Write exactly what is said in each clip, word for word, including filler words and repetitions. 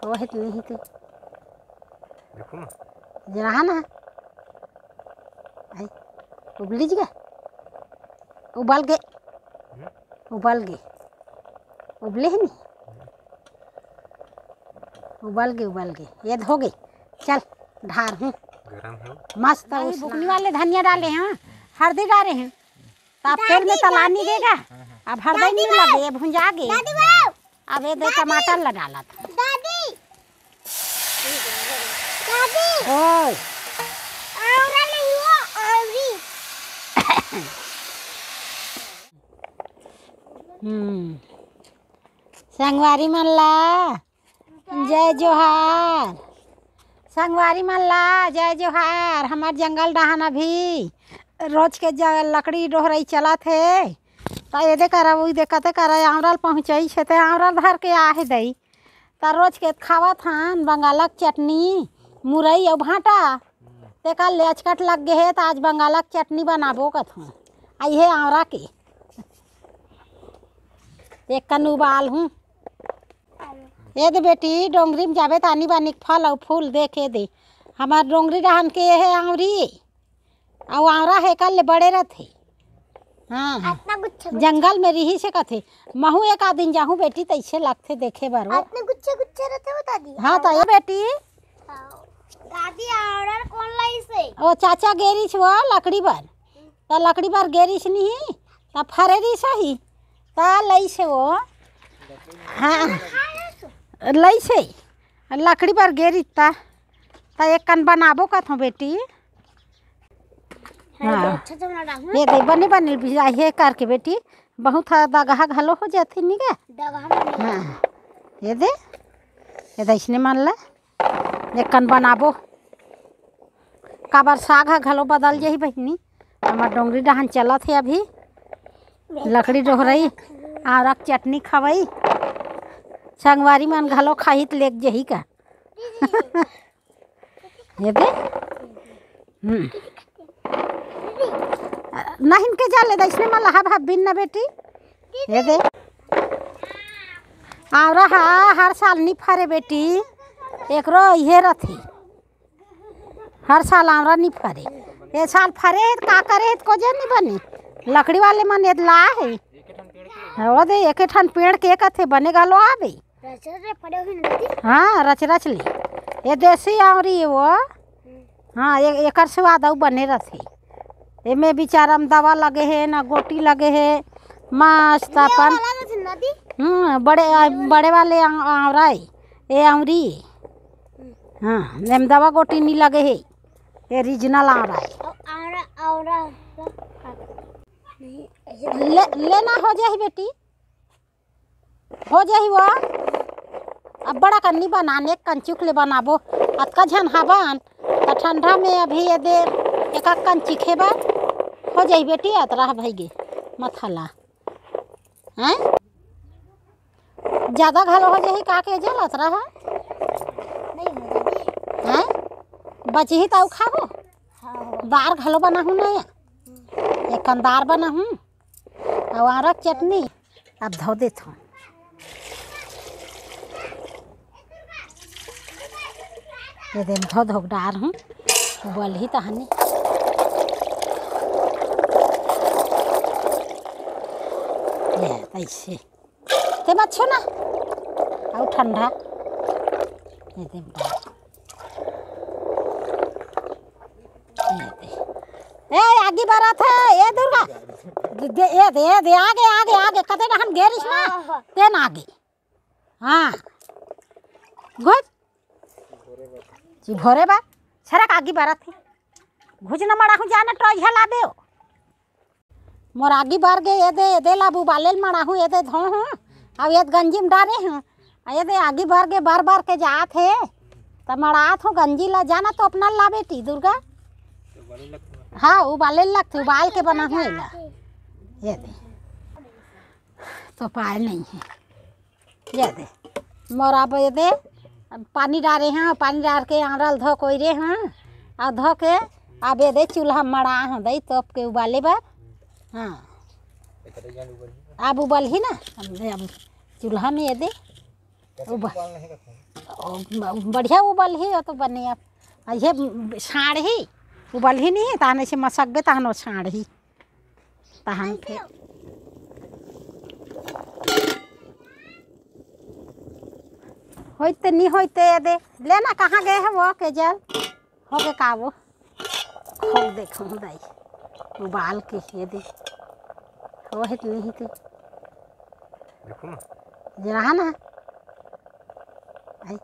वो है तो नहीं तो। देखो ना। जरा है ना। आई। उबली जी का? उबल गए। हम्म? उबल गए। उबले ही नहीं। उबल गए, उबल गए। ये हो गई। चल, ढार हूँ। गरम है। मस्त है। नहीं, उस बुकनी वाले धनिया डाले हैं, हल्दी डाले हैं। तो अब तेल में तला नहीं देगा। अब हल्दी नहीं लगे, ये भुंजा गए। दादी, वाह। अब ये दे दादी। टमाटर लगा ला था। दादी। दादी। ओए। आंवरा नहीं है, आंवरी। हम्म। संगवारी मन ला जय जोहार। संगवारी मन ला जय जोहार। हमर जंगल डहान अभी रोज के ज-, लकड़ी डोहरई चलत हे। त एदे करा, उदे कते करा, आंवरल पहुँचई छे, ते आंवरल धर के आहे दई। त रोज के खावत हन बंगालक चटनी, मुरई अउ भांटा। ते काल ले अचकट लग गे हे, त आज बंगालक चटनी बनाबो कथों। आ इहे आंवरा के। एक कन उबाल हूँ। एदे बेटी, डोंगरी में जाबे त आनी बानी के फल अउ फूल देखे दे। हमार डोंगरी डहान के एहे आंवरी। अउ आंवरा हे काल ले बड़े रथे। हाँ, हाँ। अतना गुच्छे गुच्छे। जंगल में रिहिसे कथे। महू एक आध दिन जाहूँ बेटी, तइसे लगथे देखे बर वो। अतने गुच्छे गुच्छे रथे वो दादी। हाँ, त ये बेटी। हाँ। दादी, आंवरा कोन लाइसे? ओ चाचा गे रिहिस वो लकड़ी बर। त लकड़ी बर गे रिहिस नहीं, त फरे रिहिस ही। त लइसे वो। हाँ। लइसे। लकड़ी बर गे रिहिस त। त एक कन बनाबो कथों बेटी। हाँ, हाँ। अच्छा से बना डालूँ। ये दे, बने बने बिया हे करके बेटी, बहुत ह दगहा घलो हो जाथे नी गे। दगहा में नहीं। हाँ, ये दे, ये दे इसने मन ला, एक कन बनाबो। काबर साग ह घलो बदल जाही बहिनी, हमर डोंगरी डहान चलत हे अभी। लकड़ी डोहरई, आंवरा के चटनी खवई, संगवारी मन घलो खाही त लेग जाही का। ये दे। हम्म। नहीं के जा ले, इसने मला हब हब बिन ना बेटी। ये दे। आंवरा हा हर साल नी फरे बेटी। एकरो इहे रथे। हर साल आंवरा नी फरे। ए साल फरे हे त का करे हे त कोजे नी बनी। लकड़ी वाले मन एद ला हे। वो दे, एके ठन पेड़ के कथे बने घलो आबे। रच रच ले फरे होही ना दीदी? हाँ, रच रच ले। ये देसी आंवरी हे वो। हाँ, ए-, एकर स्वाद अउ बने रथे। एमे बिचारा म दवा लगे हे, ना गोटी लगे हे। मस्त ये अपन। वाला रथे ना दी? हम्म, बड़े, आ, बड़े वाले आं-, आंवरा हे। ए आंवरी। हाँ, एम दवा गोटी नी लगे हे। ए original आंवरा हे। अउ आंवरा, आंवरा नहीं, ऐसे ले, लेना हो जाही बेटी। हो जाही वो। अब बड़ा कन नी बनान, एक कन चुक ले बनाबो। अतका झन हाबन, त ठंडा में अभी ये दे एक कन चिखे बर हो जाही बेटी, अतरा ह भई गे मथला। हैं? ज्यादा घलो हो जाही का के जल अतरा ह? नहीं हो जाही। हैं? बचही त अउ खाबो? हाँ, हो। दार घलो बनाहूँ ना, एक कन दार बनाहूँ। अउ आंवरा के चटनी। अब धो देथों। ये दे धो धो के डार हूँ, उबलही तहने। ये ऐसे। ते मत छू ना। अउ ठंडा। ये दे डार। ए, आगी बरत हे, ए दुर्गा। दे, दे, ए, दे, ए, दे, आगे, आगे, आगे, कते डहन गे रिहिस ना, तेन आगे। हाँ। घुच। जी भोरे बा, सरक आगी बरत हे। घुच न मड़ाहूँ, जा न टोइहा लाबे ओ। मोर आगी बर गे, एदे, एदे ला अब उबाले ल मड़ाहूँ, एदे धो हूँ, अउ एद गंजी म डारे हूँ, अउ एदे आगी बर गे, बर बर के जात हे, त मड़ात हूँ गंजी ला, जाना तो अपना ला बेटी दुर्गा। हाँ, उबाले ल लगथे, उबाल के बनाहूँ एला, एदे, तो पाए नहीं हे। ये दे, मोर अब ये दे, अब पानी डारे हूँ, पानी डार के आंवरा ल धो कोइरे हूँ, अउ धो के अब ये दे चूल्हा मड़ा हूँ दई तोप के उबाले बर। हाँ, अब उबलही ना, अब दे, अब चूल्हा में ये दे, उब-, उबाल नहीं करते हैं। ओ, ब-, बढ़िया उबलही, वो तो बने अब। आ, ये साड़ही, उबलही नहीं, तहन ऐसे मसकबे, तहन वो साड़ही। तहन फिर होइते नहीं होइते, ये दे, लेना कहाँ गए है वो केजल? हो गए का वो? खोल देखो दाई, उबाल के ये दे, हो है तो नहीं तो। देखो ना। ये रहा ना। आई,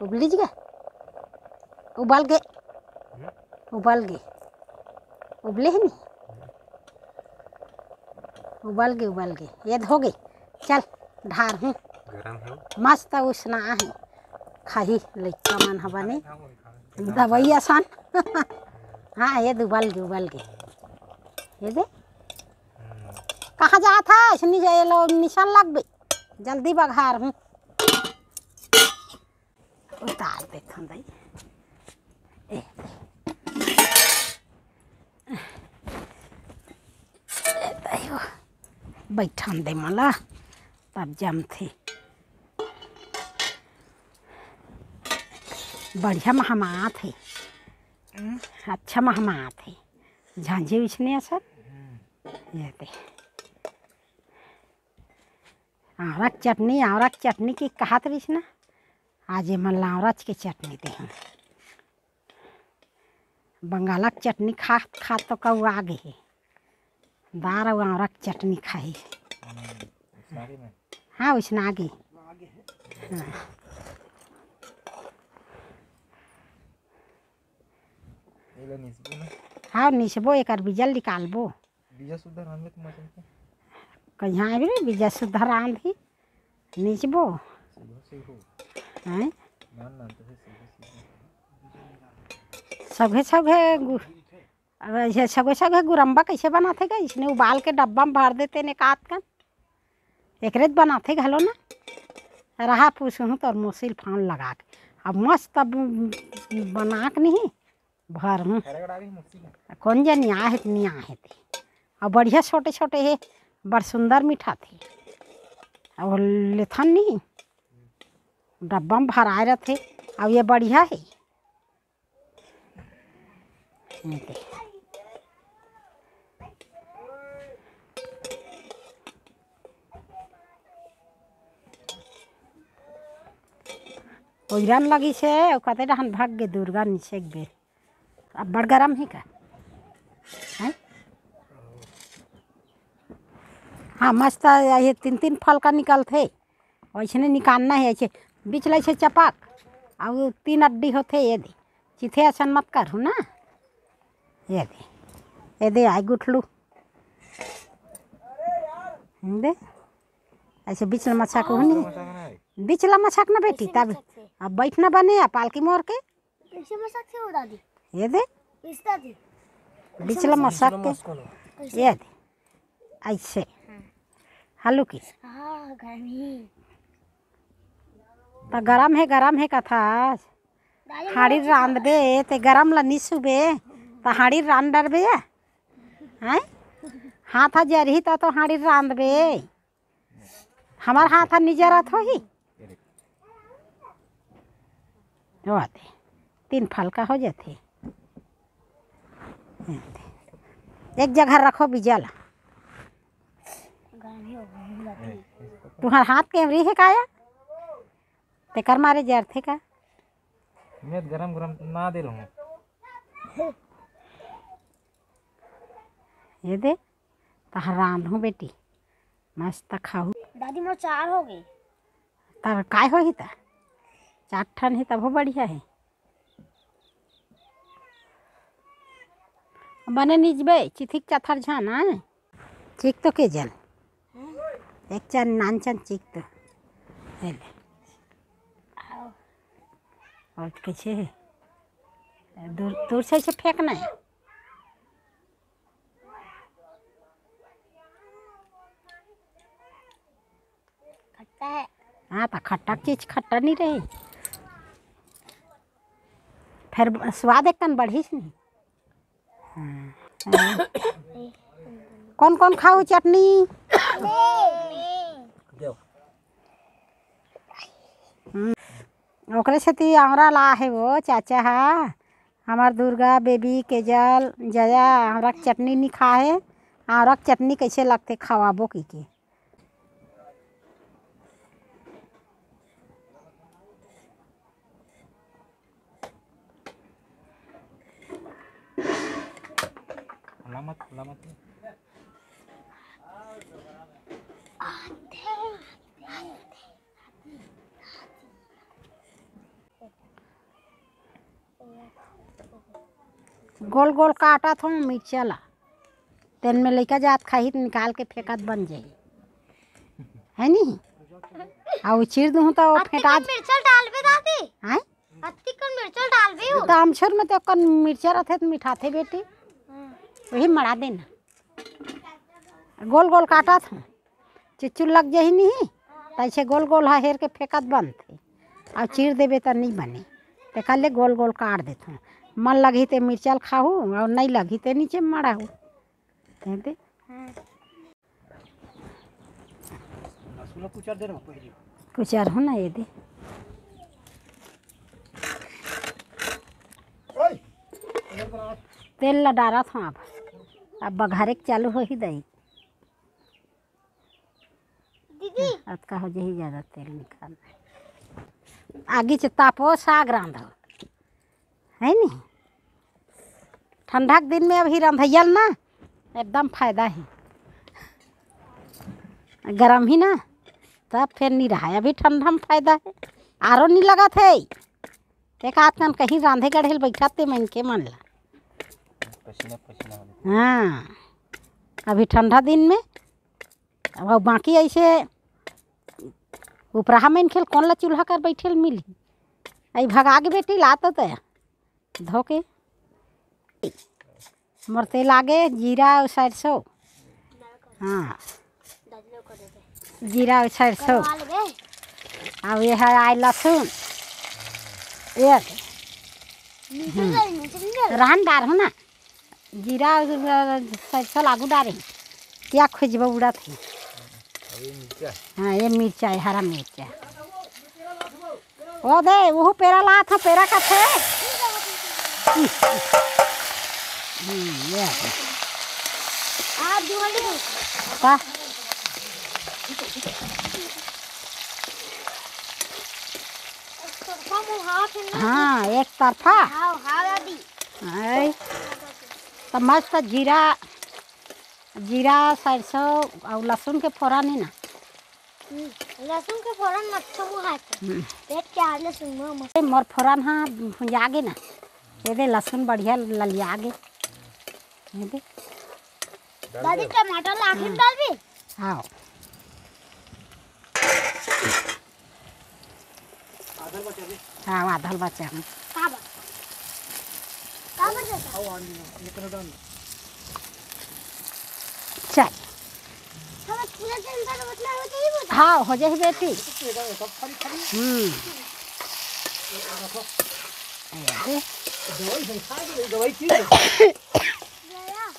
उबली जी गए? उबल गए। हम्म। उबल गए। उबले ही नहीं। उबल गए, उबल गए। ये हो गए। चल, ढार हूँ। गरम है। मस्त उसना है। खाही लइका मन ह बने। दवाई असन। हाँ, ये दे उबल गए, उबल गए। ये दे। हम्म। कहाँ जात है? ऐसे नहीं जाए लो, निशान लग गई। जल्दी बघार हूँ। उतार देथन दाई। ए, ए दाई हो, बैठन दे मला, तब जमथे। बढ़िया महमात हे। हम्म। अच्छा महमात हे। झांझे उछने असन। ये दे। आंवरा के चटनी, आंवरा के चटनी के कहत रहिस ना, आज एमन ला आंवरा के चटनी देहूँ। बंगाला के चटनी खात खात तो कऊ आ गे हे। दार अउ आंवरा के चटनी खाही। हम्म, उसना गे मैं। हाँ, उसना गे। हाँ। एला निसबो ना। हाँ, निसबो, एकर बीजा ल निकालबो। बीजा सुद्धा रांधबे त मजा आथे। कहिया आबे रे, बीजा सुद्धा रांधही, निचबो। सीधो सीधो। हैं? नान नान तो है, सीधो सीधो। सघे सघे गु-, अब ऐसे सघे सघे गुरम्बा कैसे बनाथे गा? इसने उबाल के डब्बा में भर देते ने काट कन। एकरे त बनाथे घलो ना। रहा पूछहूँ तोर मोसिल फान लगा के। अब मस्त अब बना के नहीं। भर हूँ। कोन जनी आहे त नी आहे ते। अउ बढ़िया छोटे छोटे हे, बड़ सुंदर मिठाथे। अउ लेथन नी, डब्बा में भराए रथे। अउ ये बढ़िया हे। ये दे। ओइरन लगिस हे, अउ कते डहन भाग गे दुर्गा निसेक बे। अब्बड़ गरम हे का? हैं? हाँ, मस्त, ये तीन तीन फलका निकलथे, वैसने निकालना हे, ऐसे बीच ले से चपक, अउ तीन अड्डी होथे, ये दे, चिथे असन मत करहू ना, ये दे, ये दे, आय गुठलू, दे, ऐसे बीच ले मचक हो नहीं, बीच ले मचक ना बेटी, तब अब बैठना बने या पालकी मोर के, कैसे मसकथे वो दादी? ये दे। इस दादी। बिचला मसक के। कैसे? ये दे। ऐसे। हाँ। हल्लू की। हाँ, गर्मी। त गरम हे, गरम हे कथस। दादी, हाड़ी रांधबे, ते गरम ला निसुबे, त हाड़ी रांध डरबे या? हैं? हाथ जरही त तो हाड़ी रांधबे। हमर हाथ ह निजरत होही। ओ आते, तीन फलका हो जाथे। एक जगह रखो बीजा ला। तुहर हाथ के एवरी हे काया? तेकर मारे जरथे का? मैं गरम गरम ना दे रहूं। ये दे, तहर रांधहूं बेटी, मस्त खाहू। दादी, मोर चार हो गए। तर काय होही त? चार ठन हे तभो बढ़िया हे। बने निजबे, चिथिक चथर झन, आय? चिक तो के जल। एक चन, नान चन चिक तो। हे ले। और कैसे हे? दूर, दूर से ऐसे फेंकना है। खट्टा है। हाँ, त खट्टा चीज खट्टा नहीं रही। फिर स्वाद एक कन बढ़िस नहीं। हाँ। कौन कौन खाओ चटनी? देव। ओकरे सेती आंवरा ला हे वो चाचा हा। हमर दुर्गा, बेबी, केजल, जया आंवरा के चटनी नी खा हे। आंवरा के चटनी कइसे लगथे खवाबो कहिके। गोल गोल काटत हूँ मिर्चा ला, तेन में लइका जात खाही त निकाल के फेंकत बन जाही, है नी? अउ चीर दूँ त वो अत्ती फेंटा कन मिर्चा डालबे दादी। हैं? अत्ती कन मिर्चा डालबे हो। त अमछुर में तो कन मिर्चा रथे त मिठाथे बेटी, हाँ। वही मड़ा देना। गोल गोल काटत हूँ, चुचुल लग जाही नहीं, त ऐसे गोल गोल हा हेर के फेंकत बनथे। अउ चीर देबे त नहीं बने, तेकर ले गोल गोल काट देथों। मन लगही ते मिर्चा ल खाहू, अउ नहीं लगही ते नीचे मड़ाहू। दे दे। हाँ। कुचर हो ना ये दे। तेल ला डारत हूँ अब, अब बघारे के चालू होही दई। दीदी। अतका हो जाही ज्यादा तेल निकाल। आगी च तापो साग रांधो, है नी? ठंडा के दिन में अभी रंधैया ल ना एकदम फायदा है। गरम ही ना, तब फिर नी रहा है। अभी ठंडा में फायदा है, आरो नी लगत है। ते का कन कहीं रांधे गढ़े ल बैठा ते मन के मन ला। पसीना पसीना हो जाता। हाँ, अभी ठंडा दिन में अब बाकी ऐसे उपराहा में खेल कौन ला चूल्हा कर बैठे ल मिली। आई भगा के बेटी लात तो धो के। मोर तेल आगे, जीरा अउ सरसों। हाँ, जीरा अउ सरसों। अब ये है आय लहसुन। ये रहन डार हो ना। जीरा अउ सरसों लागू डारे। क्या खोजबो उड़त है। अभी मिर्चा। हाँ, ये मिर्चा है, हरा मिर्चा। ओ दे, वो पेरा लात हो, पेरा का थे। हम्म, ये है। का? हाँ, एक तरफा। हाँ, हाँ, दादी। है। त मस्त जीरा, जीरा, सरसों अउ लहसुन के फोरन है ना। हम्म, लहसुन के फोरन में अच्छा मुँह आथे। हम्म। पेट के आले सुन में मस्त। ए, मोर फोरन हा भुंजा गे ना। ये दे लहसुन बढ़िया ललिया गे। ये दे। दादी, टमाटर ला आखिर में डालबी? हाँ। हाँ, आधा ल बचा हूँ। का बा? का बा चाचा? चल। हम पूरा दिन भर उतना होते ही बोलते। हाँ, हो जाही बेटी। हम्म। ए, दे।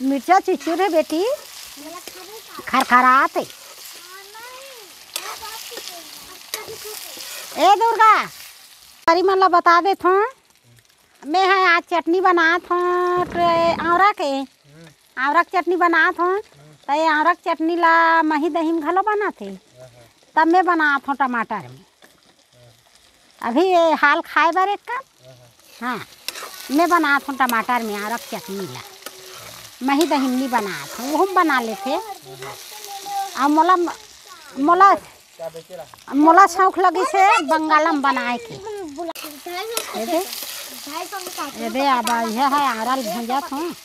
मिर्चा चिचुर है बेटी, खरखरात है। ए दुर्गा, हरी मन ला बता देत हूँ, मैं ह आज चटनी बनात हूँ, आंवरा के, आंवरा के चटनी बनात हूँ। त ये आंवरा के चटनी ला मही दही में घलो बनाथे, तब मैं बनात हूँ टमाटर में। अभी ये हाल खाए बर एक कप। हाँ, मैं बनात हूँ टमाटर में आंवरा के चटनी ला। मही दही में नी बनात हूँ, ओहू में बना लेथे। अउ मोला, मोला, मोला शौक लगिस हे बंगाला में बनाए के। ये दे, ये दे, अब यह है आंवरा ल भूंजत हूँ।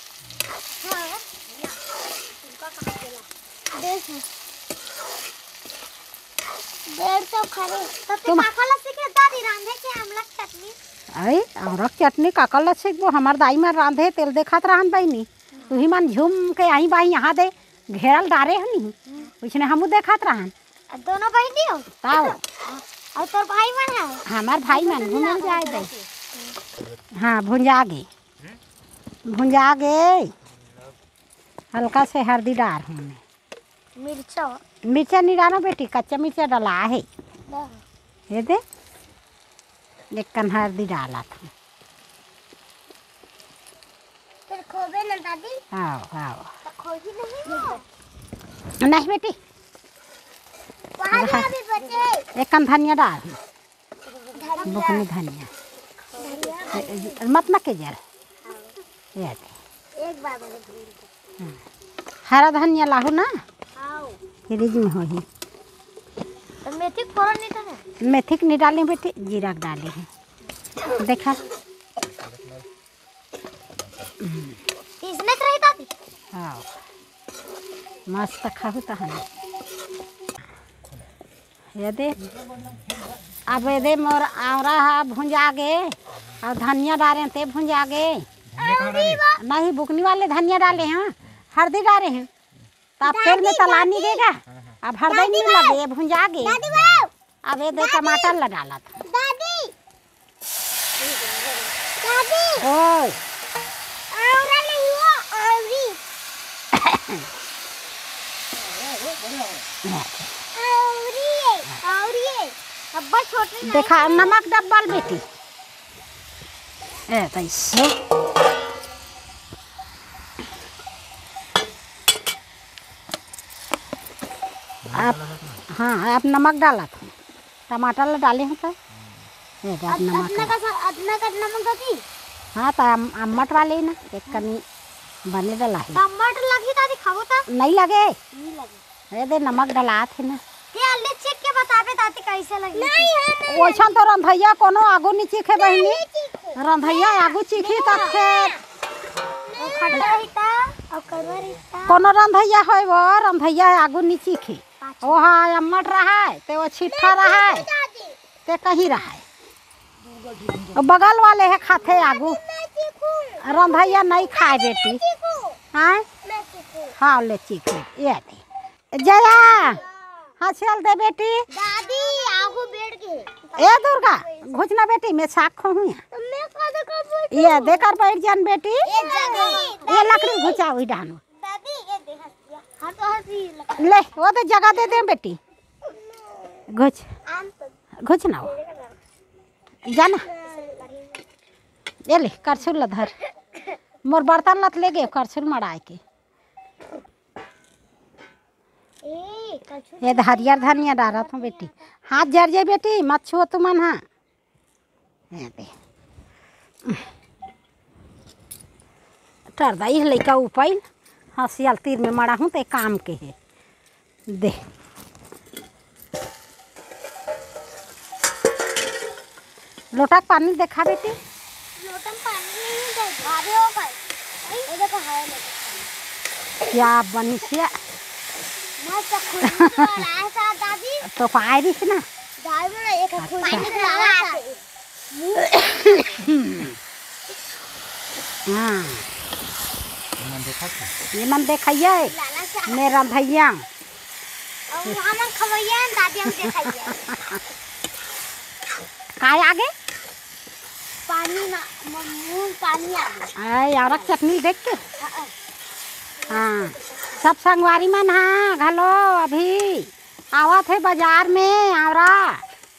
डेढ़ सौ खड़े। तो तू तुम काखर ला सीखे दादी रांधे के आंवरा के चटनी? अरे, आंवरा के चटनी काखर ला सीखबो? हमर दाई मन रांधे, तेल देखत रहन बहिनी। तुही मन झूम के आई बाई यहाँ दे, घेरल डारे हनी। उसने हमू देखत रहन। आ, दोनों बहिनी हो? ताओ। अउ तोर भाई मन है? हमर भाई मन, भूंजल जाए दे। हाँ, भुंजा गे। भुंजा गे। हल्का से हरदी डार हूँ मैं। मिर्चा। मिर्चा नी डालो बेटी, कच्चा मिर्चा डला हे। हाँ। ये दे। एक कन हरदी डालत हूँ। फिर खोबे ना दादी? आओ, आओ। तो खोबी नहीं हो? नहीं बेटी। वहाँ भी रहा। अभी बचे। एक कन धनिया डाल। धनिया। बुकनी धनिया। धनिया। ए, ए, मत ना के जर। ये दे। एक बार बस भूल गए। हाँ। हरा धनिया लाहू ना? आओ। फ्रिज में होही। तो मेथी के फोरन नहीं था ना? मेथी के नहीं डाली बेटी, जीरा के डाली है। देखा। इसने तो रही दादी। हाँ। मस्त खाहू तो है ना। ये दे, अब ये दे मोर आंवरा हा भुंजा गे, अउ धनिया डारे ते भुंजा गे। नहीं, बुकनी वाले धनिया डाले हैं, हरदी डारे हैं, तो अब तेल में तलानी देगा। अब हरदी नहीं लगे, ये भुंजा गे। अब ये दे टमाटर ला डालत। दादी। दादी। ओए। आंवरा नहीं हो, आंवरी। आंवरी है, आंवरी है। अब्बा छोटे नहीं देखा, हैं। नमक डब्बल बेटी। ए, कैसे? आप, हाँ, आप नमक डालत हो, टमाटर ला डाले हो तो ये दे, आप अद-, नमक अदना है। का सा-, अदना का नमक दादी? हाँ, तो अम-, अम्मट वाले ना, एक कनी बने डला है। तो अम्मट लगी दादी, खाबो तो? नहीं लगे। नहीं लगे। ये दे, नमक डलात है ना। ये ले चीख के बताबे दादी, कैसे लगी? नहीं, हम नहीं वैसन तो रंधैया कोनो आगू नहीं चीखे बहिनी। नहीं चीखे। रंधैया आगू चीखी नहीं तब है। फिर वो खट्टा रही था और कड़वा रही था। कोनो रंधैया होय वो, रंधैया आगू नहीं चीखी। पाछू। वो हाँ, अम्मट रहा है, ते वो छिट्ठा रहा है। दादी। ते कहीं रहा है। वो बगल वाले है खाथे आगू। रंधैया नहीं खाए बेटी। हाँ? हाँ, ले चीख ले। ये दे। जया, हाँ, चल दे बेटी। दादी, आगू बैठ के। ए दुर्गा, घुचना बेटी, मैं साग खोहूँ यहाँ। तो मैं कद कर बैठूं? ये देकर बैठ जान बेटी। ये जगह। ये लकड़ी घुचा हुई डानो। दादी, ये देख हंसिया। हाँ, तो हंसी लकड़ी। ले, वो तो जगह दे दे बेटी। घुच, आम तो घुच ना हो। जाना। ये ले, करछुल ला धर। मोर बर्तन लत ले गए, करछुल मड़ाए के। ए, कछु ये दे हरियर धनिया डारत हूँ बेटी। हाथ जर जाए बेटी, मत छुओ तुमन, हाँ। ये दे। टरदा ये लइका उपाइन, हंसियाल तीर में मड़ा हूँ ते काम के है। दे। लोटा के पानी देखा बेटी। लोटा में पानी नहीं है, भाभी हो गए। ये देखो, है लोटा। क्या बनी से? मस्त खुशबू आ रहा है सा दादी। तो पाए रही ना। दाल में एक अच्छा। खुशबू आ रहा है। हाँ। ये मन देखा था? ये मन देखा ये? लाला सा। मेरा भैया। और हम खवैया हैं, दादी हम देखा ये। काय आगे? पानी ना, म-, मुंह पानी आ गया। आय, औरक चटनी देख के? हाँ, हाँ। हाँ, सब संगवारी मन, हाँ, घलो अभी आवत है बाजार में, औरा।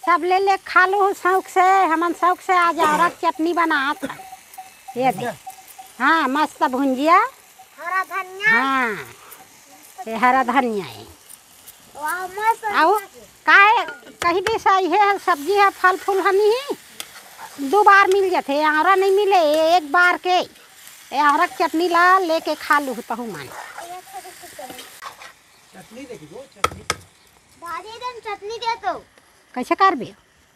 सब ले ले खा लू शौक से, हमन शौक से आज औरक चटनी बनात हन। ये दे। हाँ, मस्त भुंजिया। हरा धनिया। हाँ, ये हरा धनिया है। वाह, मस्त आऊ धनिया के। काहे कहीं भी सही है, सब्जी है, फल फूल हनी ही, दो बार मिल जाते, औरा नहीं मिले, ये एक बार के। ये औरक चटनी ला लेके खा लू तहू मन। चटनी देखी गो, चटनी। दादी, एकदम चटनी दे तो। कैसे करबे?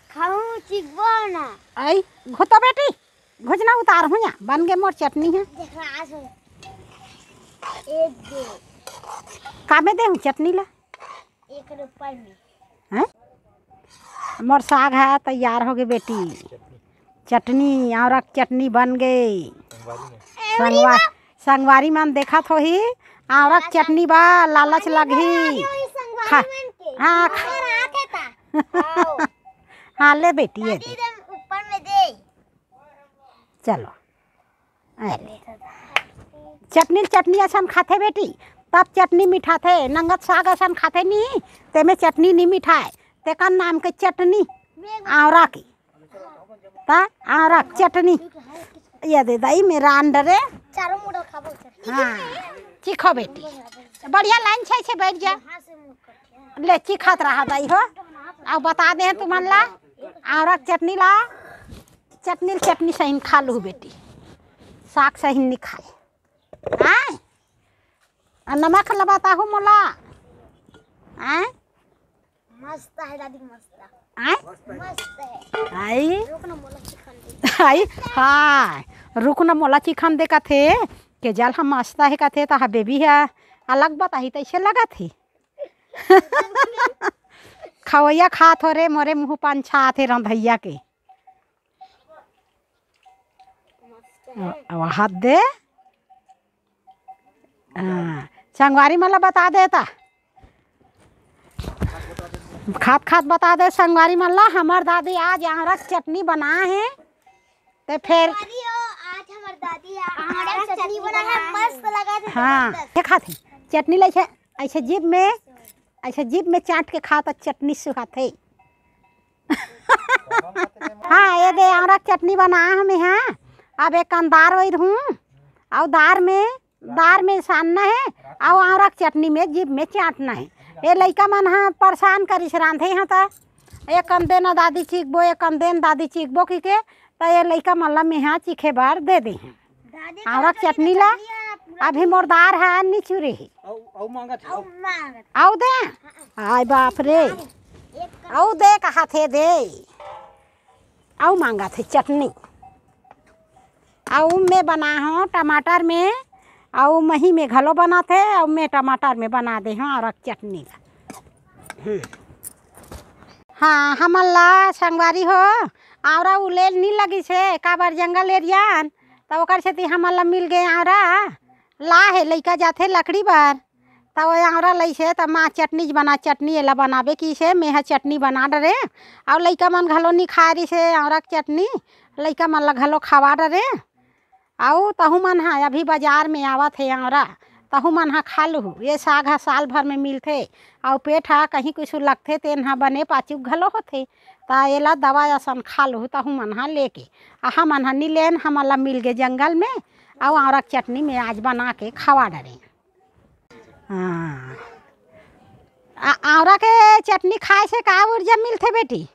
खाऊं, चिखबो ना। आई, घुतो बेटी, घुच ना उतार हूँ या, बन गे मोर चटनी है। देख रहा आज। एक दे। का में दे हूँ चटनी ला? एक रुपये में। हैं? मोर साग है, तैयार हो गए बेटी। चटनी, औरक चटनी बन गई। संगवारी में। संगवा-, संगवारी मन देखत होही, औरक चटनी बा, लालच लगही। खा, हाँ, खा। हाँ, ले बेटी, ये दे। ऊपर में दे। चलो, अरे, चटनी, चटनी असन खाथे बेटी, तब चटनी मिठाथे। नंगत साग असन खाथे नी, तेमे चटनी नी मिठाए। तेकर नाम के चटनी, आंवरा की। ता आंवरा के चटनी, ये दे दाई, मेरा अंडर है। चारों मुड़ा खाबो। हाँ, चिखो बेटी, बढ़िया लाइन छै से बैठ जा। ले, चिखात रहा दाई हो। अब बता दे तुमन ला, आंवरा के चटनी ला, चटनी ल चटनी सहिन खा लू बेटी, साग सहिन नी खाए। आय, आ नमक ल बताहू मोला। आय, मस्त है दादी, मस्त। आय, मस्त है। आई, रुक ना मोला चिखन दे। आई, हाँ, रुक ना मोला चिखन दे कथे, के जल हम मस्त है कथे, त हा बेबी है अलग बताही, तैसे लगत ही। खवैया खात हो रे, मोरे मुँह पंछात हे रंधैया के। अब हाथ दे। हाँ, संगवारी मन ला बता दे ता। खात खात बता दे संगवारी मन ला, हमर दादी आज आंवरा के चटनी बना हे। ते फेर दादी हो, आज हमर दादी ह आंवरा के चटनी बना है, मस्त लगा थे। हाँ, जबरदस्त। देखा थे चटनी ले छे, ऐसे जीभ में, ऐसे जीभ में चाट के खाओ त चटनी सुहाथे। हाँ, ये दे आंवरा के चटनी बना हमें, हाँ। अब एक कन दार ओइर हूँ, अउ दार में, दार में सानना है, अउ आंवरा के चटनी में जीभ में चाटना है। ये लइका मन ह परेशान करिस रांधे ह त, एक कन देना दादी चीखबो, एक कन देन दादी चीखबो कहिके, त ये लइका मन ला मेहा चीखे बर दे दे हैं। दादी आंवरा के चटनी ला। अभी मोर दार ह निचुरे हे। अउ, अउ मांगत हे, अउ। अउ दे। हाय बाप रे। अउ दे कहा थे दे। अउ मांगत हे चटनी। अउ मैं बना हूँ टमाटर में, अउ मही में घलो बनाथे, अउ मैं टमाटर में बना दे हूँ आंवरा के चटनी ला। हम्म। हाँ, हमन ला संगवारी हो, आंवरा उलेल नी लगिस हे, काबर जंगल एरिया न, त ओकर सेती हमन ला मिल गे आंवरा। ला हे, लइका जाथे लकड़ी बर, त वो आंवरा लइस हे, त माँ चटनी बना, चटनी एला बनाबे किस हे, मेहा चटनी बना डरे, अउ लइका मन घलो नी खाए रिस हे आंवरा के चटनी, लइका मन ला घलो खवा डरे। अउ तहू मन ह अभी बाजार में आवत हे आंवरा, तहू मन ह खा लुहू। ये साग ह साल भर में मिलथे, अउ पेट ह कहीं कुछु लगथे, तेन ह बने पाचुक घलो होथे। त एला दवा असन खा लुहू, तहू मन ह लेके। आ हमन ह नी लेन, हमन ला मिल गे जंगल में, अउ आंवरा के चटनी में आज बना के खवा डरे। हाँ। आ, आंवरा के चटनी खाए से का ऊर्जा मिलथे बेटी?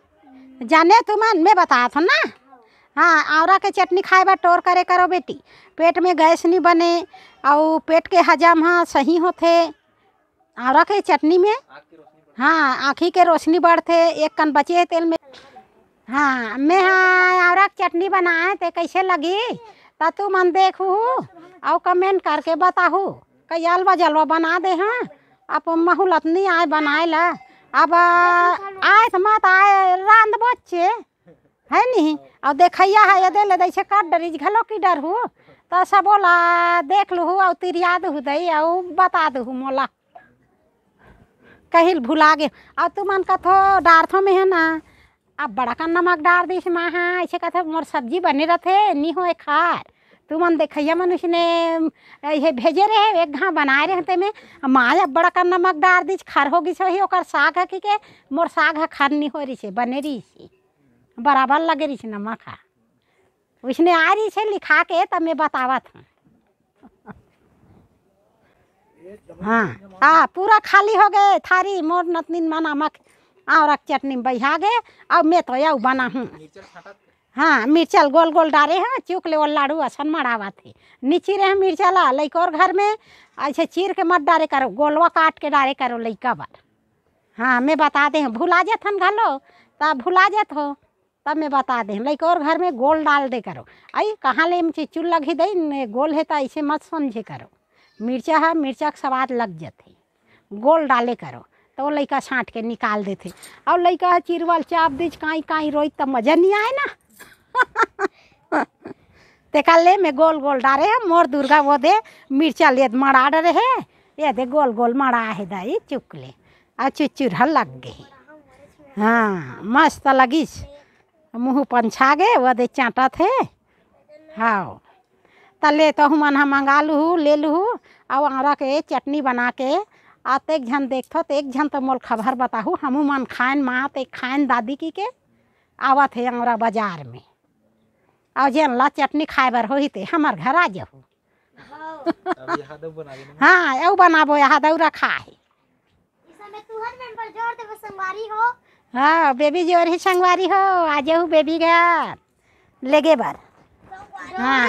जाने तुमन, मैं बतात हूँ ना। हाँ, आंवरा के चटनी खाए बर टोर करे करो बेटी, पेट में गैस नी बने, अउ पेट के हजम ह सही होथे आंवरा के चटनी में। हाँ, आँखी के रोशनी बढ़थे, एक कन बचे हे तेल में। हाँ, मैं हा आंवरा के चटनी बनाए, ते कैसे लगी? त तुमन देखू अउ comment करके बताहू। कई अलवा जलवा बना दे हाँ, अब महूलत नी आए बनाए ला। अब आए त मत आए, रांध बच्चे, है नी? अउ देखैया है, ये दे ले दैसे काट डरिस घलो की डरहू, त सबो ला देख लुहू अउ तिरिया दुहू दई अउ बता दुहू मोला। कहिल भुला गे। अउ तुमन कथो डारथो में है ना, अब बड़का नमक डार दिस माँ हा, ऐसे कथे मोर सब्जी बने रथे, नी होए खार। तुमन देखैया मन उसने ये भेजे रहे, एक घाव बनाए रहे ते में, माँ अब बड़का नमक डार दिस, खर हो गिस होही, ओकर साग ह कि के, मोर साग ह खर नी हो रिसे, बने रिसे, बराबर लगे रिसे नमक हा। उसने आ रिसे लिखा के, तब मैं बतावत हूँ। हाँ, हाँ, पूरा खाली हो गे थारी, मोर नतनीन मन नमक आंवरा के चटनी में बहिया गे, अब मैं तो यऊ बना हूँ। हाँ, मिर्चा ल गोल गोल डारे हैं, चुक ले वो लाडू असन मड़ावत हे। नी चीरे हैं मिर्चा ला, लइकोर घर में ऐसे चीर के मत डारे करो, गोलवा काट के डारे करो लइका बर। हाँ, मैं बता दे हूँ, भुला जाथन घलो, त भुला जात हो, तब मैं बता दे हूँ, लइकोर घर में गोल डाल दे करो। आई कहाँ ले एम चिचुल लगी दई, ने गोल है त ऐसे मत समझे करो। मिर्चा है, मिर्चा के स्वाद लग जाथे। गोल डाले करो, त वो लइका छांट के निकाल देथे। अउ लइका ह चिरवल चाप दीच, काई काई रोई, त मजा नी आए ना। तेकर ले मैं गोल गोल डारे हूँ, मोर दुर्गा वो दे मिर्चा लेद मड़ा डरे हे, ये दे गोल गोल मड़ा हे दाई, चुक ले। अउ चुचुर ह लग गे। हाँ, मस्त लगिस। मुँह पंछा गे, वो दे चाटत हे। हाँ। त ले तहू मन ह मंगा लुहू, ले लुहू, अउ आंवरा के चटनी बना के, अतेक झन देखथो, त एक झन तो मोल खबर बताहू, हमू मन खाएन माँ, ते खाएन दादी कहिके, आवत हे आंवरा बाजार में। अउ जेन ला चटनी खाए बर होही ते हमर घर आ जाहू। हाँ, अउ बनाबो, यहाँ दौरा खा हे। हाँ, बेबी जोर ही संगवारी हो, आ जाहू बेबी घर लेगे बर। हाँ।